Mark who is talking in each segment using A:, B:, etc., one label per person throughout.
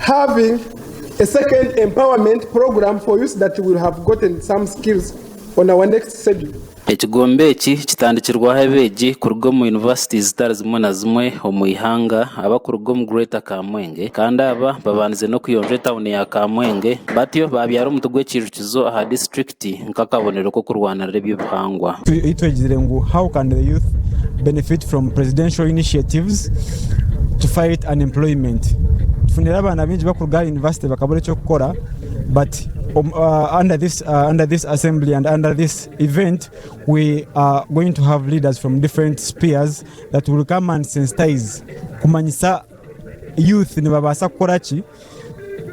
A: Having a second empowerment program for youth that will have gotten some skills on our next schedule.
B: Ekigombe eki kitandikirweho abeegi kuruga omu yunivasite zitari zimwe na zimwe omu ihanga abakuruga omu Greater Kamwenge kandi aba babandize n'okuyonja etauni ya Kamwenge batyo babyara omuti gw'ekiijukizo aha disiturikiti nk'akabonero k'okurwanirira eby'obuhangwa.
C: Ei twegizire ngu how can the youth benefit from presidential initiatives to fight unemployment. Tufunire abaana baingi bakuruga aha university bakabura eky'okukora but under this, under this assembly and under this event we are going to have leaders from different spheres that will come and sensitize kumanyisa youth nibabaasa kukora ki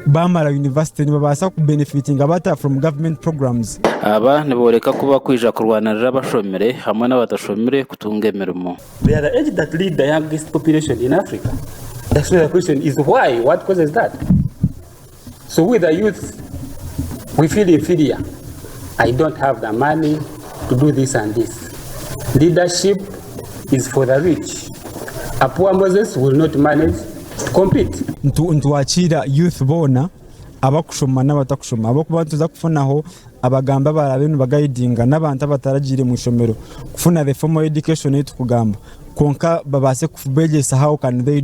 C: bamara university nibabaasa kubenefitinga bata from government programs.
B: Aba niboreka ku bakwija kurwanirira abashomire hamwe n'abatashomire kutunga emirimo.
D: They are the age that lead the youngest population in Africa. That's why the question is why? What causes that? So we the youth, we feel inferior. I don't have the money to do this and this. Leadership is for the rich. A poor Moses will not manage to compete.
C: Nitwakiira youth boona abakushoma n'abatakushoma ahabw'okuba nituza kufunaho abagambi abaraabe nibagayidinga n'abantu abataragiire mu ishomero kufuna the formal education ei turikugamba kwonka babaase kubeegyesa how can they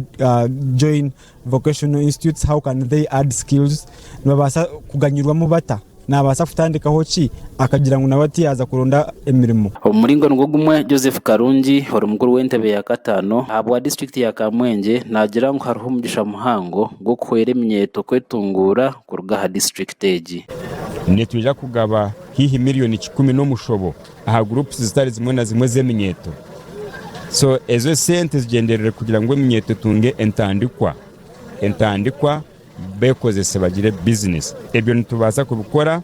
C: join vocational institutes, how can they add skills, nibabaasa kuganyirwamu bata, naabaasa kutandikaho ki akagira ngu nawe tiyaaza kuronda emirimo.
B: Omu muringo nigwo gumwe, Joseph Karungi, ori mukuru w'entebe ya kataano ahabwa disiturikiti ya Kamwengye naagira ngu hariho omugisha muhango gw'okuhwera eminyeeto kwetunguura kuruga aha disiturikiti egi.
E: Nitwija kugaba haihi miriyoni kikumi n'omushobo aha groups zitari zimwe na zimwe ez'eminyeeto. So ezo esente zigyenderire kugira ngu eminyeeto etunge entandikwa, entandikwa bekozese bagire bizinesi. Ebyo nitubaasa kubikora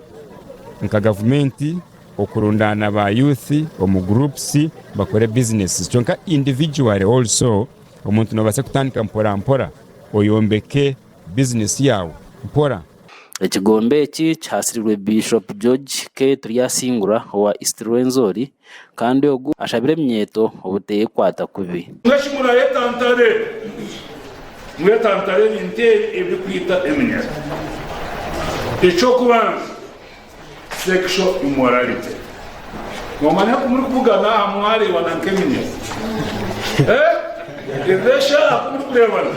E: nka gavumenti okurundaana ba youth omu groups bakore bizinesi. Kyonka individually also omuntu nobaasa kutandika mpora mpora oyombeke bizinesi yaawe mpora.
B: Ekigombe eki kihasirirwe Bishop George K. Turyasingura owa East Rwenzori kandi ogu ashabire eminyeeto obuteyekwata kubi.
F: Mbwenu shi murayetantare? Mwetantare ebintu ebi ebirikwita eminyeeto. Eky'okubanza, sexual immorality. Noomanya ku murikubugana aha mwareebana nk'eminyeeto? Ezo eshaaha ku murikureebana,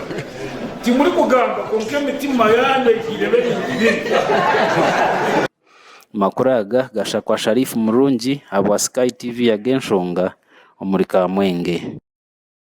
F: timurikugamba kwonka emitima yaanyu eijwiremu ebintu bingi.
B: Amakuru aga gashakwa Sharif Murungi ahabwa Sky TV ag'enshonga omuri Kamwenge.